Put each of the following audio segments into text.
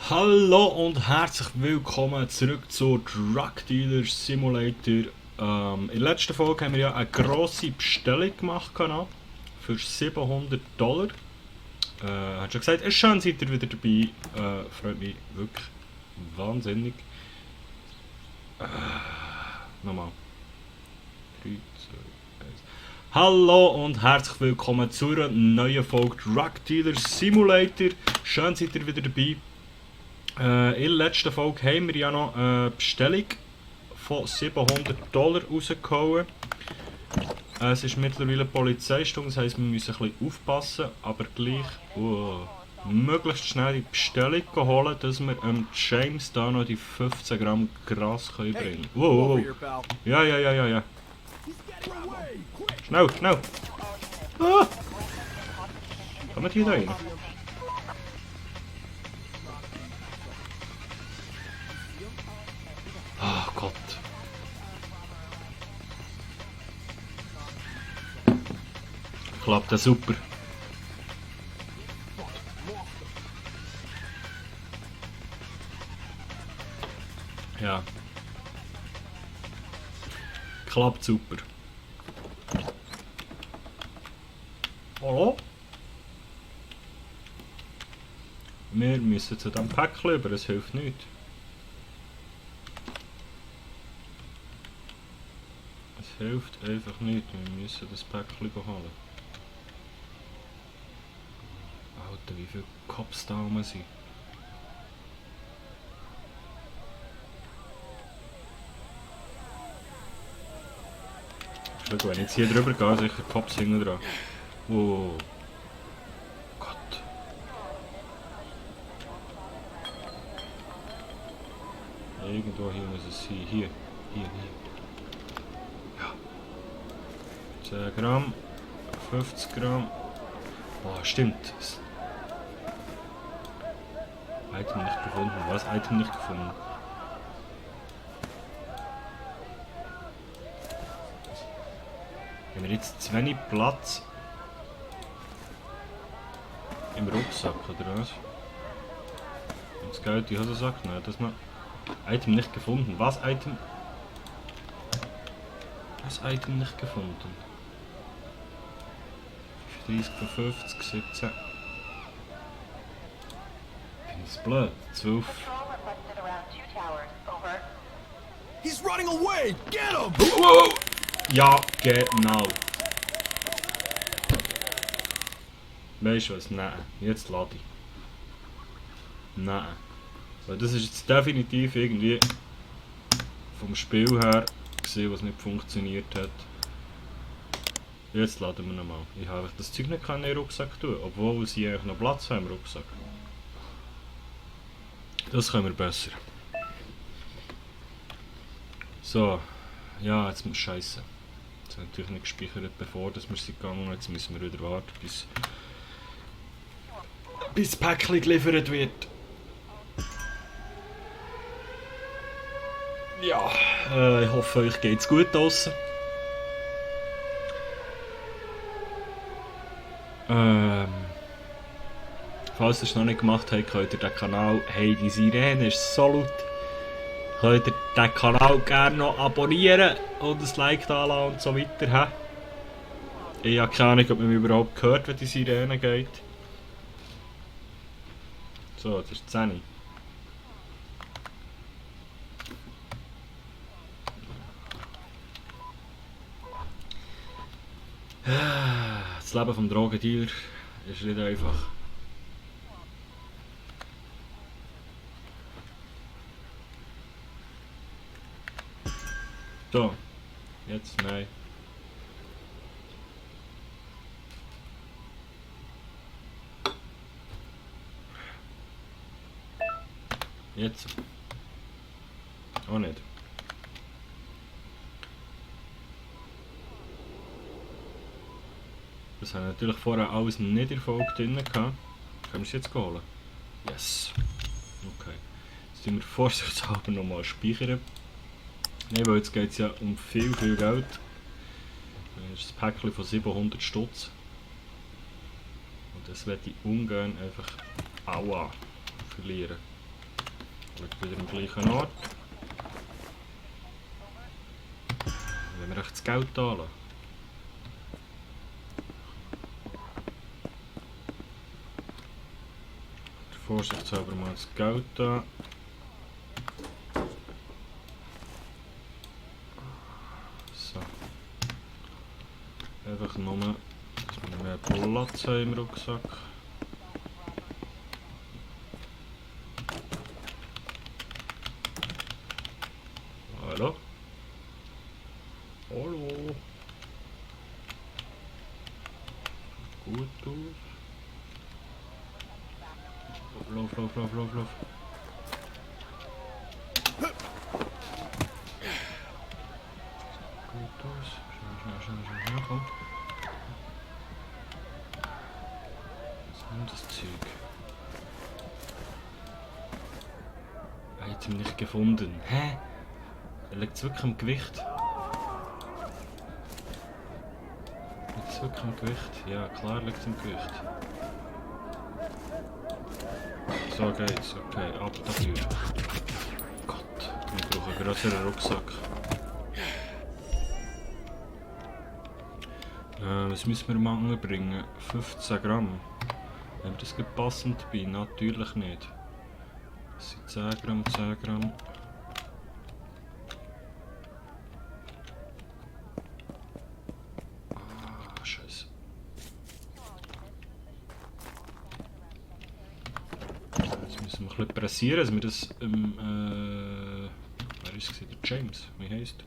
Hallo und herzlich willkommen zurück zur Drug Dealer Simulator. In der letzten Folge haben wir ja eine grosse Bestellung gemacht für $700. Hat schon gesagt, es ist schön, seid ihr wieder dabei. Freut mich wirklich wahnsinnig. Nochmal. 3, 2, 1. Hallo und herzlich willkommen zu einer neuen Folge Drug Dealer Simulator. Schön, seid ihr wieder dabei. In der letzten Folge haben wir ja noch eine Bestellung von $700 rausgehauen. Es ist mittlerweile Polizeistunde, das heisst, wir müssen ein bisschen aufpassen, aber gleich möglichst schnell die Bestellung holen, dass wir James da noch die 15 Gramm Gras können bringen können. Wow. Ja. Schnell. Ah! Kommen die da rein? Oh Gott. Klappt das super. Ja. Klappt super. Hallo? Wir müssen zu diesem Päckchen über, es hilft nicht. Es hilft einfach nicht, wir müssen das Päckchen holen. Alter, wie viele Cops da rum sind. Schau, wenn ich jetzt hier drüber gehe, sicher Cops hinten dran. Wow. Gott. Irgendwo hier muss es sein. Hier. Ja. 10 Gramm. 50 Gramm. Oh, stimmt. Item nicht gefunden. Was? Item nicht gefunden. Haben wir jetzt zu wenig Platz im Rucksack oder was? Und das Geld in den Hosensack? Nein, das noch. Item nicht gefunden. Was Item? Was Item nicht gefunden? 30 von 50, 17. Bin ich blöd? 12. He's running away! Get him! Wow. Ja, genau. Weißt du was? Nein. Jetzt lade ich. Nein. Weil das ist jetzt definitiv irgendwie vom Spiel her gesehen, was nicht funktioniert hat. Jetzt laden wir nochmal. Ich habe das Zeug nicht in den Rucksack tun, obwohl sie eigentlich noch Platz haben im Rucksack. Das können wir besser. So. Ja, jetzt muss scheiße. Jetzt haben wir natürlich nicht gespeichert, bevor wir sind gegangen. Jetzt müssen wir wieder warten, bis das Päckchen geliefert wird. Ja, ich hoffe, euch geht's gut draussen. Falls ihr es noch nicht gemacht habt, könnt ihr den Kanal «Hey, die Sirene ist so laut». Könnt ihr den Kanal gerne noch abonnieren und ein Like da lassen und so weiter. Ich habe keine Ahnung, ob man mich überhaupt hört, wenn die Sirene geht. So, das ist die 10. Das Leben vom Drogendealer ist nicht einfach. So, jetzt nein. Jetzt. Auch nicht. Das haben wir natürlich vorher alles nicht in der Folge drin gehabt. Können wir es jetzt holen? Yes. Okay. Jetzt tun wir vorsichtshalber nochmal speichern. Nein, weil jetzt geht es ja um viel Geld. Das ist ein Päckchen von 700 Stutz. Und das werde ich ungern einfach Aua verlieren. Liegt wieder am gleichen Ort. Wenn wir echt das Geld anlassen. Vorsichtshalber mal das Geld an. So. Einfach nur, dass wir mehr Platz haben im Rucksack. Hallo? Hallo? Gut aus. Lauf, lauf, lauf, lauf, lauf. Gut aus. Schnell, schnell, schnell, schnell, komm. Was ist denn das Zeug? Er hat ihn nicht gefunden. Hä? Er liegt wirklich am Gewicht. Liegt es wirklich am Gewicht? Ja, klar liegt es am Gewicht. So geht's, okay, ab dafür. Gott, ich brauche einen größeren Rucksack. Was müssen wir mal anbringen? 15 Gramm. Haben wir das passend dabei? Natürlich nicht. Das sind 10 Gramm, 10 Gramm. Ah, Scheiße. Jetzt müssen wir ein bisschen pressieren, dass wir das wer ist es? Der James, wie heisst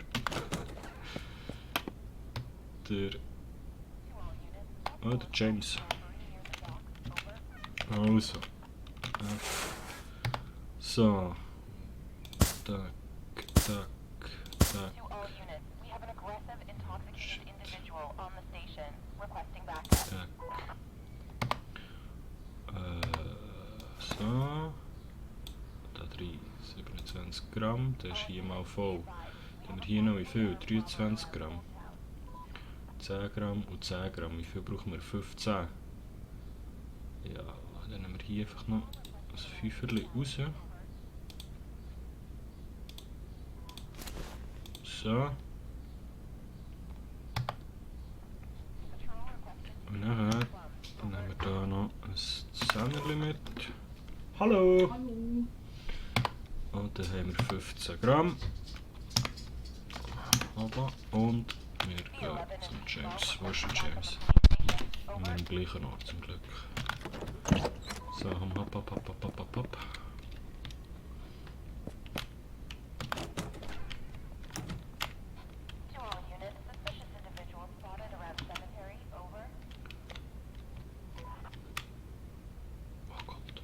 er? Der James. Also. So. Tak, tak, tak. Tak. So. Da drin 27 Gramm. Das ist hier mal voll. Dann haben wir hier noch wie viel? 23 Gramm. 10 Gramm und 10 Gramm. Wie viel brauchen wir? 15. Ja, dann nehmen wir hier einfach noch ein Fünferli raus. So. Und nachher nehmen wir hier noch ein Zehnerli mit. Hallo! Und dann haben wir 15 Gramm. Aber und wir gehen zum James. Wo ist der James? Wir sind am gleichen Ort zum Glück. So, hopp, hopp, hopp, hopp, hopp, hopp. Oh Gott.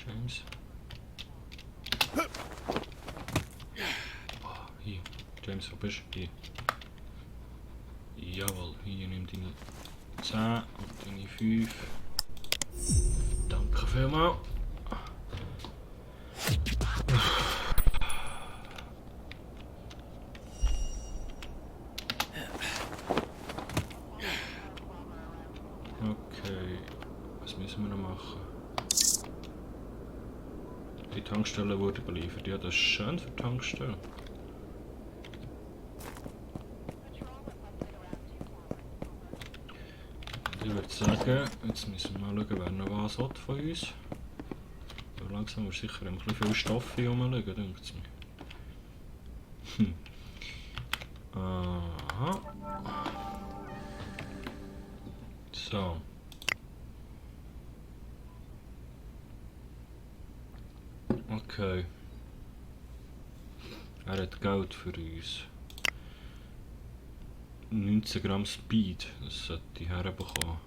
James. Oh, hier. James, wo bist du? Hier. Jawohl, hier nimm deine 10 und deine 5. Danke vielmals. Okay, was müssen wir noch machen? Die Tankstelle wurde beliefert. Ja, das ist schön für die Tankstelle. Ich würde sagen, jetzt müssen wir mal schauen, wer noch was hat von uns. Aber langsam ist sicher ein bisschen viel Stoff hier rumliegen, denkt es mir. Aha. So. Okay. Er hat Geld für uns. 19 Gramm Speed, das sollte ich herbekommen.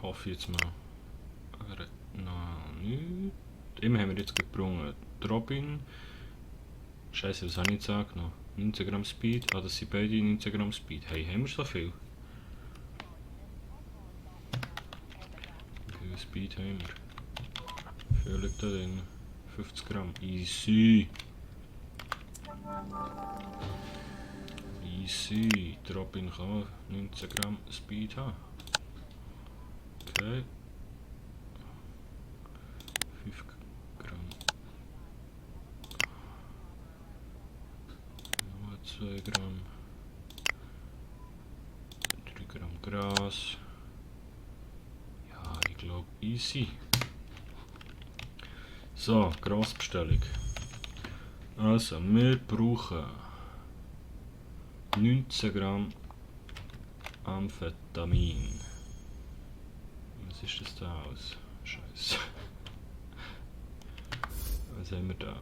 Hoffe ich jetzt mal. Er hat noch nichts. Immer haben wir jetzt gebrungen. Robin. Scheiße, was habe ich jetzt angenommen? 19 Gramm Speed. Ah, das sind beide 19 Gramm Speed. Hey, haben wir so viel? Wie viel Speed haben wir? Wie viel liegt da drin? 50 Gramm. Easy. Easy. Der Robin kann 19 Gramm Speed haben. Okay. 5 Gramm. Nochmal 2 Gramm. 3 Gramm Gras. Ja, ich glaube easy. So, Grasbestellung. Also, wir brauchen 19 Gramm Amphetamin. Was ist das da aus? Scheiße. Was haben wir da?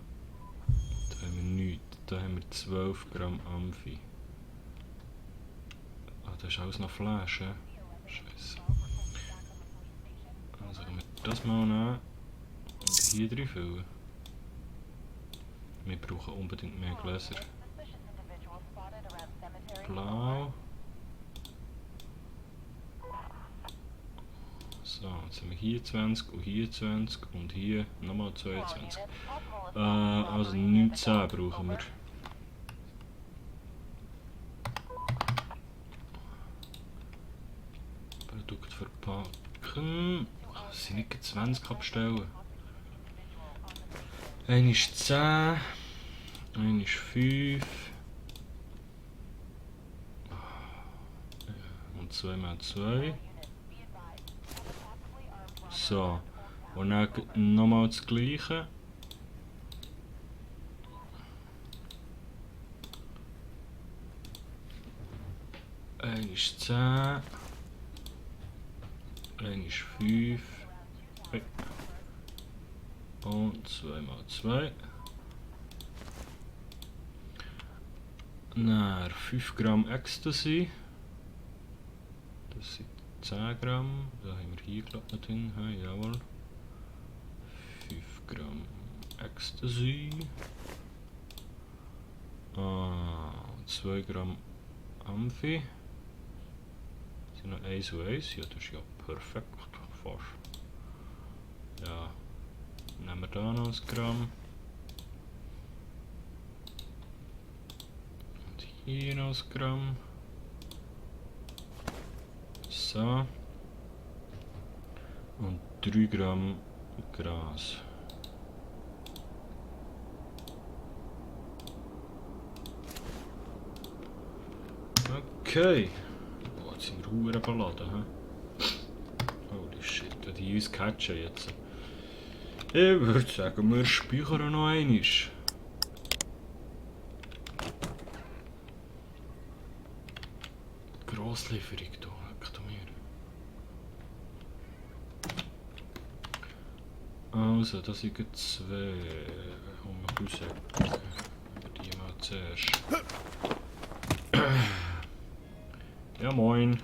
Da haben wir nichts. Da haben wir 12 Gramm Amphi. Ah, das ist alles noch Flash, ja? Scheiße. Also können wir das mal nehmen und hier drin füllen. Wir brauchen unbedingt mehr Gläser. Blau. So, jetzt haben wir hier 20 und hier 20 und hier nochmal 22. Also 19 brauchen wir. Produkt verpacken. Was sind nicht 20 abstellen? Ein ist 10, ein ist 5 und 2 mal 2. So, und dann nochmal das gleiche. Ein ist 10, ein ist 5 und 2 mal 2. Dann 5 Gramm Ecstasy. Das sind 10 Gramm. Da haben wir hier gerade noch drin. Ja, jawohl. 5 Gramm Ecstasy. 2 Gramm Amphi. Das sind noch 1 und 1. Ja, das ist ja perfekt. Fast. Ja. Nehmen wir da noch 1 Gramm. Und hier noch 1 Gramm. So. Und 3 Gramm Gras. Okay. Boah, jetzt sind wir verdammt beladen, hä? Holy shit, wenn die uns catchen jetzt. Ich würde sagen, wir speichern noch einmal. Grosslieferung hier, leck mir. Also, das sind 2. Und wir raus. Die mal zuerst. Ja moin.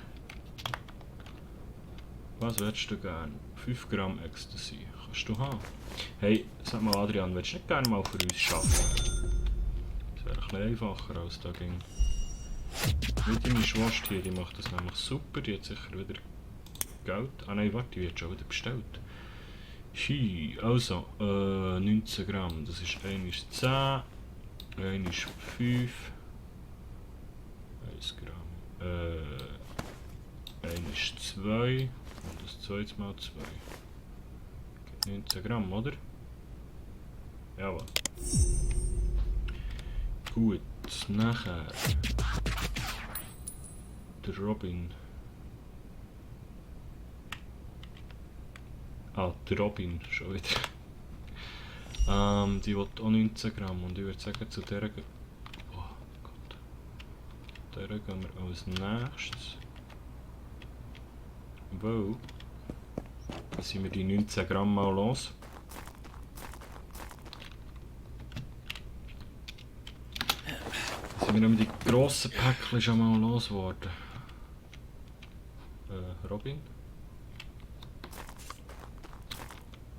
Was willst du gern? 5 Gramm Ecstasy. Kannst du haben? Hey, sag mal Adrian, willst du nicht gerne mal für uns arbeiten? Das wäre ein bisschen einfacher als da ging. Wie deine Schwester hier, die macht das nämlich super, die hat sicher wieder Geld. Ah nein, warte, die wird schon wieder bestellt. Also, 19 Gramm, das ist 1 ist 10, 1 ist 5, 1 Gramm, 1 ist 2 und das 2 mal 2. 19 Gramm, oder? Jawohl. Gut, nachher der Robin. Ah, der Robin, schon wieder. Die will auch 19 Gramm und ich würde sagen, zu der oh Gott. Der gehen wir als nächstes. Wow. Dann sind wir die 19 Gramm mal los. Dann sind wir nämlich die grossen Päckchen schon mal los geworden. Robin?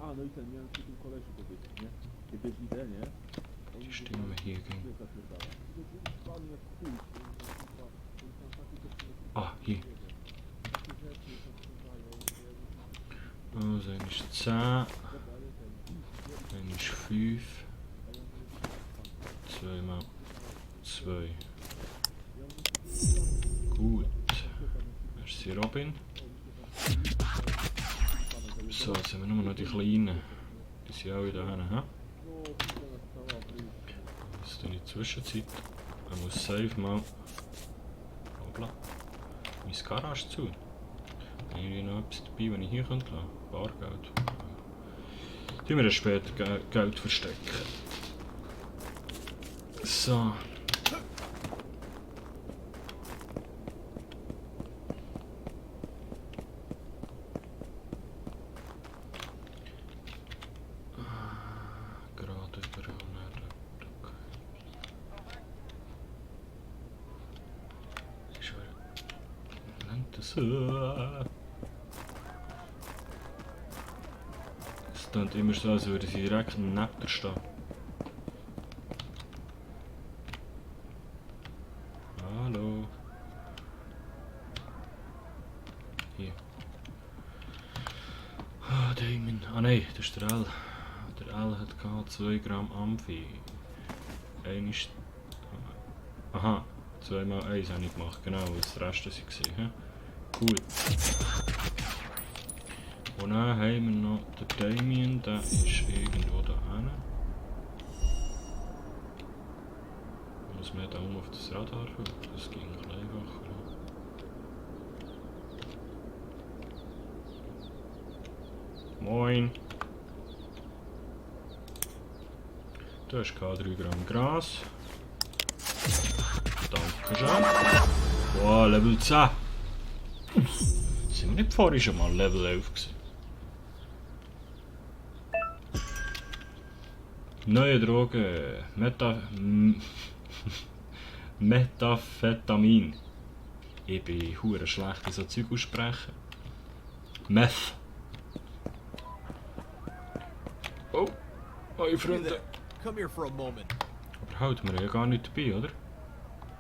A, no i ten, miałem przy tym kolesiu powiedzieć, nie? Ty wiesz idę, nie? Die stimmen wir hier gegen. Ah, hier. Also, 1 ist 10, 1 ist 5, 2 mal 2. Gut. Merci Robin. So, jetzt haben wir nur noch die Kleinen. Die sind alle da hinten, hä? Das tue ich in der Zwischenzeit. Man muss safe mal... Hoppla. Meine Garage zu. Habe ich noch etwas dabei, wenn ich hier lassen könnte? Bargeld. Tun wir dann später Geld verstecken. So. Gerade über das es klingt immer so, als würde sie direkt neben dir stehen. Hallo. Hier. Ah, Damon. Ah nein, das ist der L. Der L hat 2 Gramm Amphi. Ein ist... Aha, 2 mal 1 habe ich gemacht, genau, das Rest war ich. Gut. Und dann haben wir noch den Damien, der ist irgendwo da hinten. Muss man da auf das Radar schauen, das ging ein bisschen einfacher. Moin! Du hast 3 Gramm Gras. Danke schön. Wow, Level 10! Sind wir nicht vorhin schon mal Level 11 gewesen? Neue Droge. Methamphetamin. Ich bin hure schlecht in so Zeug aussprechen. Meth. Oh, meine Hey Freunde. there. Come here for a moment. Aber halt, wir haben ja gar nicht dabei, oder?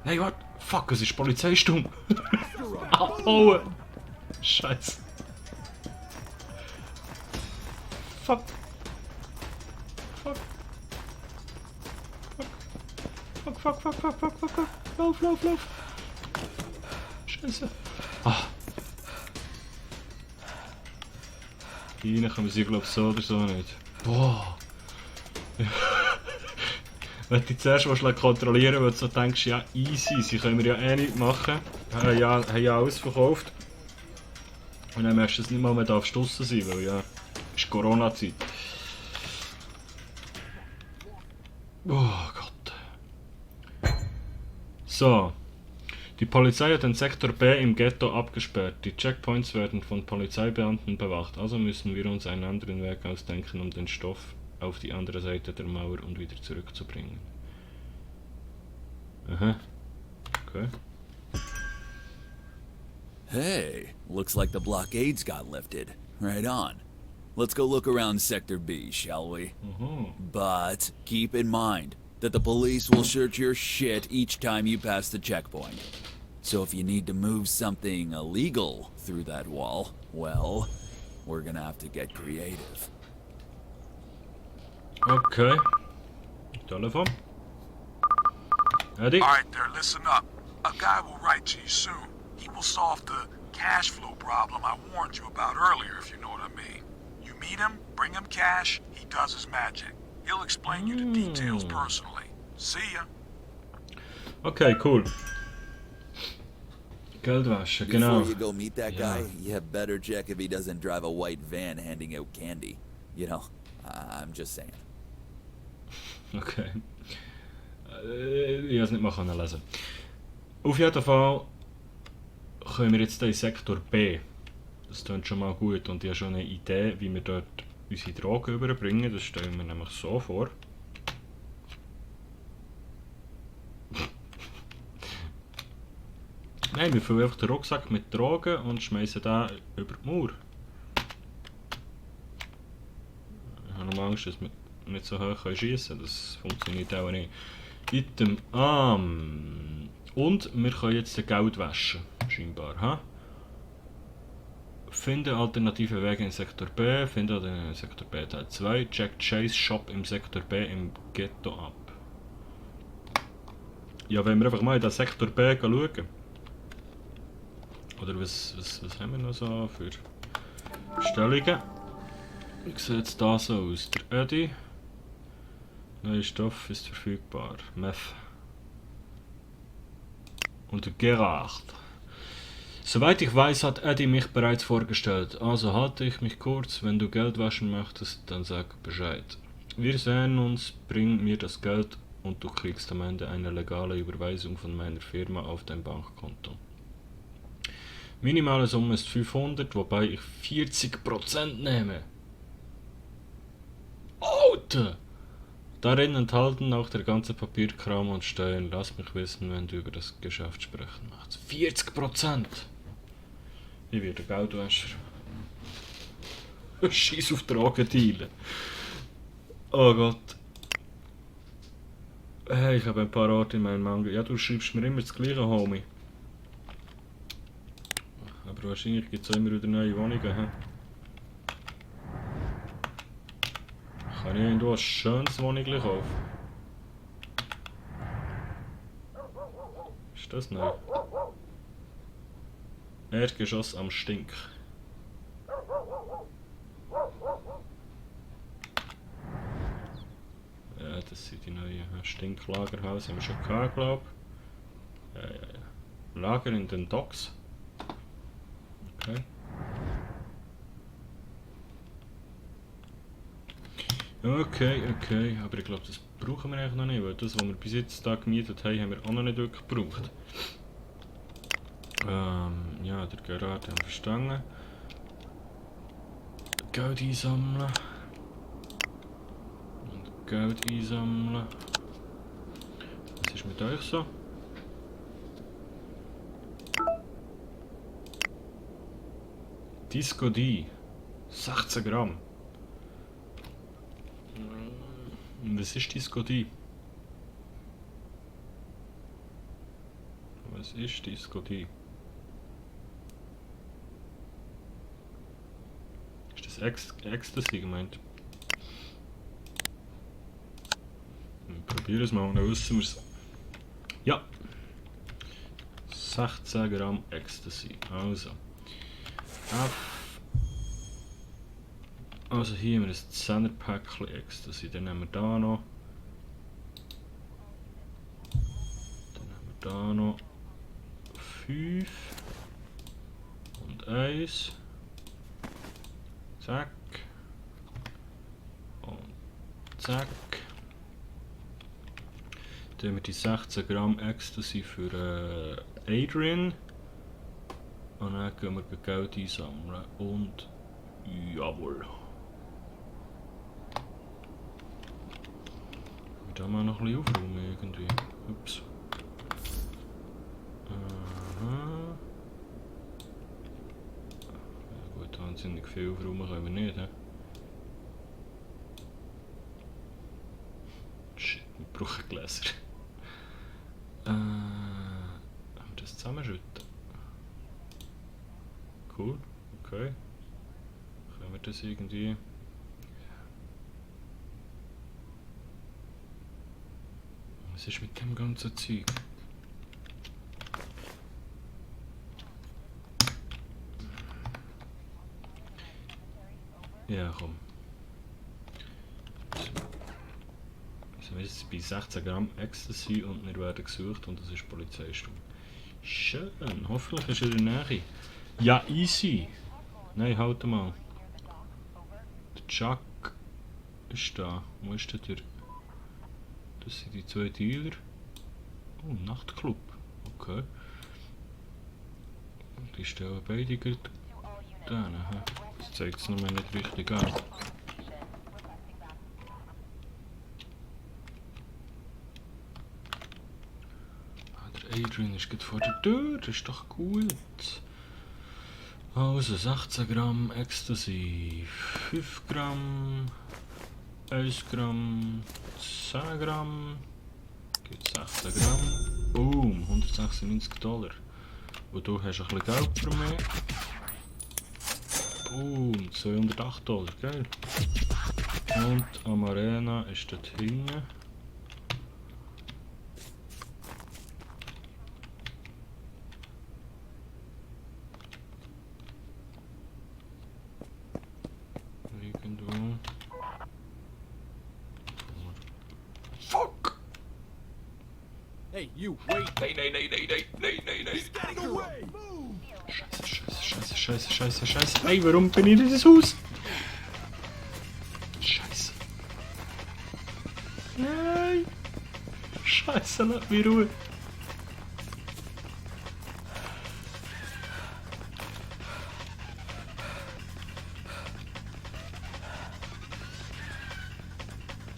Nein, warte. Fuck, es ist Polizeistunde. Abhauen. Scheiße. Fuck. Fuck. Fuck. Lauf. Scheiße. Ah. Hier rein können wir sie, glaube ich, so oder so nicht. Boah. Wenn du zuerst kontrollieren willst, weil du denkst, ja easy, sie können wir ja eh nicht machen. Haben ja alles verkauft. Und dann merkst du, dass nicht mal mehr draussen sein darf, weil ja, es ist Corona-Zeit. Oh Gott. So. Die Polizei hat den Sektor B im Ghetto abgesperrt. Die Checkpoints werden von Polizeibeamten bewacht. Also müssen wir uns einen anderen Weg ausdenken, um den Stoff auf die andere Seite der Mauer und wieder zurückzubringen. Aha. Okay. Hey, looks like the blockades got lifted. Right on. Let's go look around Sector B, shall we? But keep in mind that the police will search your shit each time you pass the checkpoint. So if you need to move something illegal through that wall, well, we're gonna have to get creative. Okay. Telefon. Eddie. All right there, listen up. A guy will write to you soon. He will solve the cash flow problem I warned you about earlier, if you know what I mean. You meet him, bring him cash, he does his magic. He'll explain you the details personally. See ya. Okay, cool. Geldwäsche, genau. Before you go meet that Yeah. guy, you better check if he doesn't drive a white van handing out candy. You know, I'm just saying. Okay. Ich habe es nicht mal lesen. Auf jeden Fall können wir jetzt in Sektor B. Das klingt schon mal gut und ich habe schon eine Idee, wie wir dort unsere Drogen überbringen. Das stellen wir nämlich so vor. Nein, wir füllen einfach den Rucksack mit Drogen und schmeißen den über die Mauer. Ich habe noch Angst, dass wir nicht so hoch schießen können. Das funktioniert auch nicht. Item und wir können jetzt Geld waschen, scheinbar. Ha? Finde alternative Wege in Sektor B, finde den Sektor B Teil 2, check Chase Shop im Sektor B im Ghetto ab. Ja, wenn wir einfach mal in den Sektor B schauen. Oder was haben wir noch so für Bestellungen? Wie sieht es da so aus? Der Eddie. Neuer Stoff ist verfügbar. Meth. Und der Gerard. Soweit ich weiß, hat Eddie mich bereits vorgestellt. Also halte ich mich kurz. Wenn du Geld waschen möchtest, dann sag Bescheid. Wir sehen uns, bring mir das Geld und du kriegst am Ende eine legale Überweisung von meiner Firma auf dein Bankkonto. Minimale Summe ist 500, wobei ich 40% nehme. Alter! Darin enthalten auch der ganze Papierkram und Steuern. Lass mich wissen, wenn du über das Geschäft sprechen möchtest. 40%! Ich werde Geldwäscher. Scheiß auf Drogendealen. Oh Gott. Hey, ich habe ein paar Orte in meinem Manga. Ja, du schreibst mir immer das Gleiche, Homie. Aber wahrscheinlich gibt es immer wieder neue Wohnungen. He? Kann ich irgendwo ein schönes Wohnung kaufen? Ist das neu? Erdgeschoss am Stink. Ja, das sind die neuen Stinklagerhaus. Haben wir schon gehabt, glaube ich. Ja. Lager in den Docks. Okay. Okay, aber ich glaube, das brauchen wir eigentlich noch nicht, weil das, was wir bis jetzt da gemietet haben, haben wir auch noch nicht wirklich gebraucht. Ja, der Gerard haben wir verstanden. Geld einsammeln. Und Geld einsammeln. Was ist mit euch so? Disco D. 16 Gramm. Was ist Disco D? Was ist Disco D? Ist das Ecstasy gemeint? Wir probieren es mal, dann wissen wir es. Ja! 16 Gramm Ecstasy. Also hier haben wir ein 10er Päckchen Ecstasy, dann nehmen wir da noch. Dann haben wir da noch 5 und 1. Zack. Und zack. Dann haben wir die 16 Gramm Ecstasy für Adrian. Und dann gehen wir Geld einsammeln. Und jawohl. Da mal noch ein bisschen aufräumen irgendwie. Ups. Aha. Ja gut, wahnsinnig viel aufräumen können wir nicht. He? Shit, wir brauchen Gläser. Haben wir das zusammenschütten? Cool, okay. Können wir das irgendwie... Was ist mit dem ganzen Zeug? Ja, komm. Also wir sind bei 16 Gramm Ecstasy und wir werden gesucht und das ist Polizeistunde. Schön, hoffentlich ist er in der Nähe. Ja, easy. Nein, halt mal. Der Chuck ist da. Wo ist der? Das sind die zwei Dealer. Oh, Nachtclub. Okay. Und die stellen beide gerade da. Das zeigt es noch mal nicht richtig an. Ah, der Adrian ist gerade vor der Tür. Das ist doch gut. Also 16 Gramm Ecstasy. 5 Gramm. 1 Gramm. 10 Gramm. Gibt 16 Gramm. Boom, $196. Und du hast ein bisschen Geld für mich. Boom, $208, geil. Und Amarena ist dort hinten. Irgendwo. Hey, you, wait. Nein, nein, nein, nein, nein, nein, nein, nein. He's getting away. Move. Scheiße. Ey, warum bin ich in das Haus? Scheiße. Nein. Scheiße, lass mich Ruhe.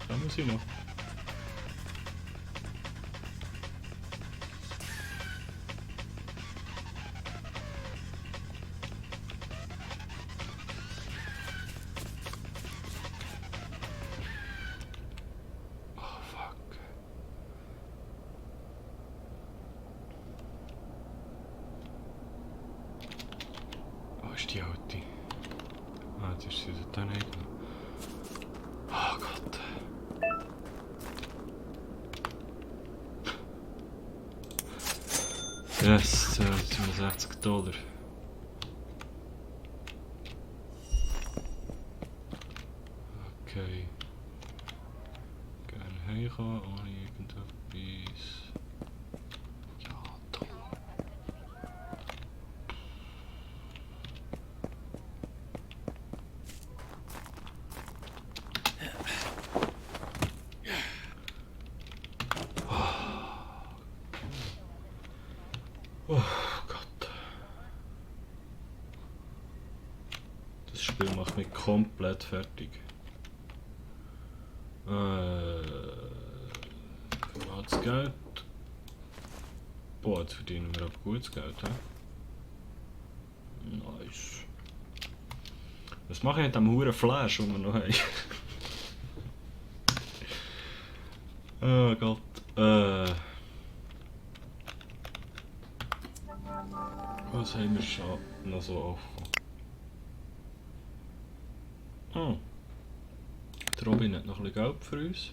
Da muss ich noch. Ist die alte? Ah, jetzt ist sie da nicht. Oh Gott. Yes, $67. Okay. Gerne heimkommen, ohne irgendetwas. Ja, toll. Oh Gott. Das Spiel macht mich komplett fertig. Privates Geld. Boah, jetzt verdienen wir aber gutes Geld, he? Nice. Was mache ich mit dem huren Flash, den wir noch haben? Oh Gott. Was haben wir schon noch so offen? Oh. Der Robin hat noch ein bisschen Geld für uns.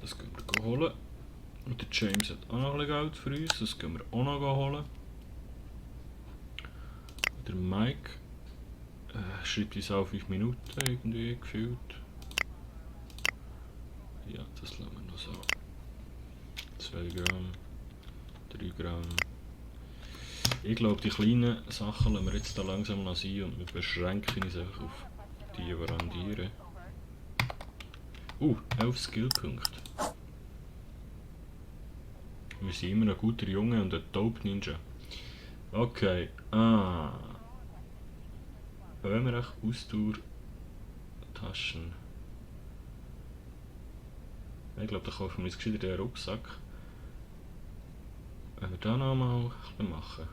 Das gehen wir holen. Und der James hat auch noch ein bisschen Geld für uns. Das gehen wir auch noch holen. Der Mike schreibt uns auch 5 Minuten irgendwie gefühlt. Ja, das lassen wir noch so. 2 Gramm, 3 Gramm. Ich glaube, die kleinen Sachen lassen wir jetzt da langsam noch sein und wir beschränken uns einfach auf die, die randieren. 11 Skillpunkte. Wir sind immer ein guter Junge und ein Dope Ninja. Okay, wenn wir echt Ausdauer-Taschen. Ich glaube, da kaufen wir uns gescheiter den Rucksack. Wenn wir da nochmal ein bisschen machen.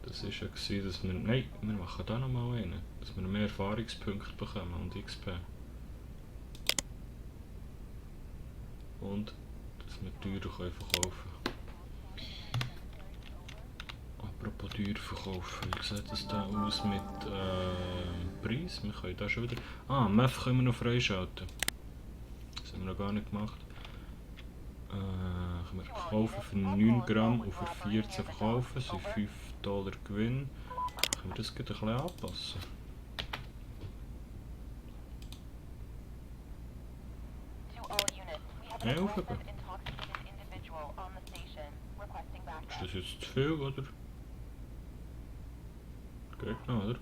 Das war ja, dass wir... Nein, wir machen da nochmal einen. Dass wir mehr Erfahrungspunkte bekommen und XP. Und dass wir teurer verkaufen können. Apropos teuer verkaufen, wie sieht das da aus mit Preis? Wir können da schon wieder... Meth können wir noch freischalten. Das haben wir noch gar nicht gemacht. Können wir kaufen für 9 Gramm und für 14 verkaufen, das sind $5 Gewinn. Können wir das ein bisschen anpassen? Ja, aufheben. Ist das jetzt zu viel, oder? Geht noch, oder? Kann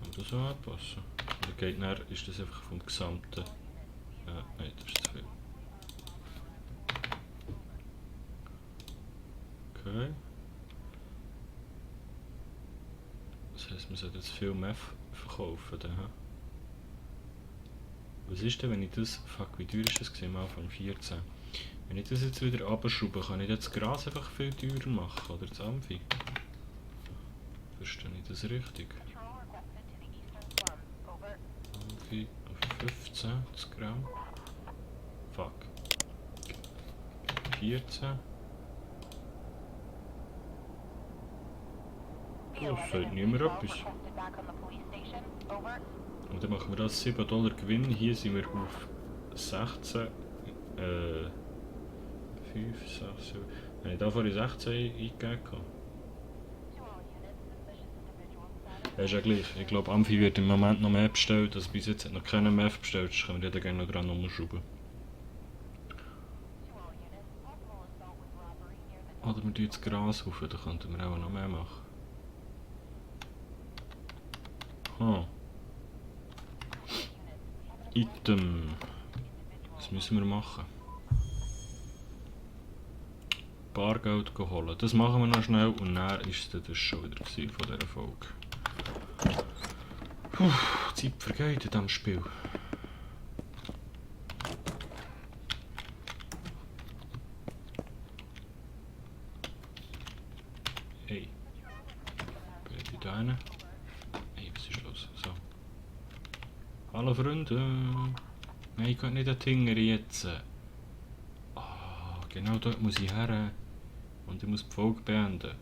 man das auch anpassen? Oder geht nachher, ist das einfach vom gesamten... nein, das ist zu viel. Okay. Das heisst, wir sollten jetzt viel Meth verkaufen. Dann. Was ist denn, wenn ich das... Fuck, wie teuer ist das am Anfang? 14. Wenn ich das jetzt wieder abschraube, kann ich das Gras einfach viel teurer machen, oder das Amphi? Verstehe ich das richtig? Amphi auf 15 das Gramm. Fuck. 14. Das sagt niemand etwas. Und dann machen wir das $7 Gewinn. Hier sind wir auf 16. 5, 6, 7. Wenn ich da vorhin 16 eingegeben habe. Ja, ist ja gleich. Ich glaube, Amphi wird im Moment noch mehr bestellt. Also bis jetzt hat noch keiner mehr bestellt. Das können wir dann gerne noch dran umschrauben. Oder wir tun das Gras rauf, da könnten wir auch noch mehr machen. Item. Was müssen wir machen? Bargeld holen. Das machen wir noch schnell und dann ist das schon wieder von dieser Folge. Puh, die Zeit vergeht in diesem Spiel. Hey. Bin ich da rein? Hey, was ist los? So. Hallo Freunde. Nein, ich kann nicht an die Finger jetzt. Genau dort muss ich her. Und ich muss die Folge beenden.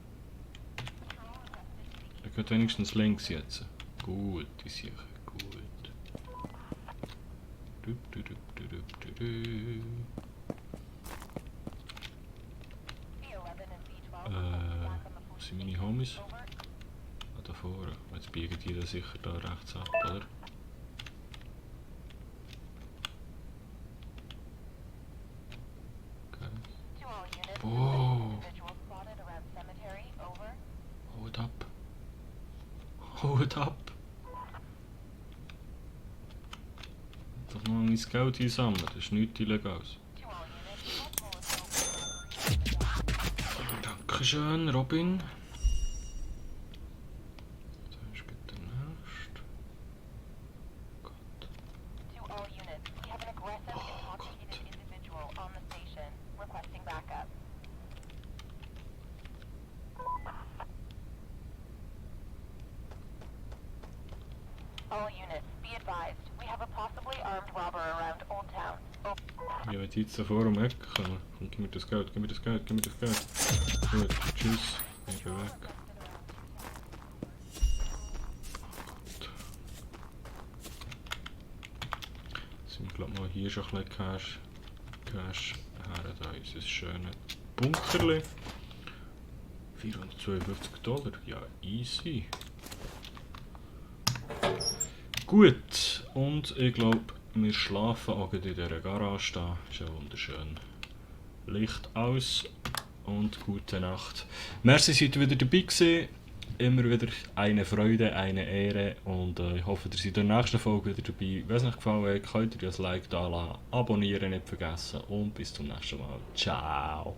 Er geht wenigstens links jetzt. Gut, ich sehe. Gut. Wo sind meine Homies? Ah, da vorne. Jetzt biegen die da sicher da rechts ab, oder? Oh. Hold up. Hold up. Doch mal mein Geld hier sammeln, das ist nichts Illegales. Dankeschön, Robin. Da ist der nächste. Gott. Oh Gott. All units, be advised. We have a possibly armed robber around Old Town. Ja, wenn die jetzt da vor um Eck kommen, und gib mir das Geld, gib mir das Geld, gib mir das Geld. Gut, tschüss, ich bin weg. Gut. Sind wir glaub mal hier schon ein bisschen Cash her, da ist ein schönes Bunkerli. $452, ja easy. Gut, und ich glaube, wir schlafen auch in dieser Garage da. Ist ja wunderschön. Licht aus und gute Nacht. Merci, seid ihr wieder dabei gewesen. Immer wieder eine Freude, eine Ehre und ich hoffe, ihr seid in der nächsten Folge wieder dabei. Wenn es euch gefallen hat, könnt ihr ein Like da lassen, abonnieren nicht vergessen und bis zum nächsten Mal. Ciao!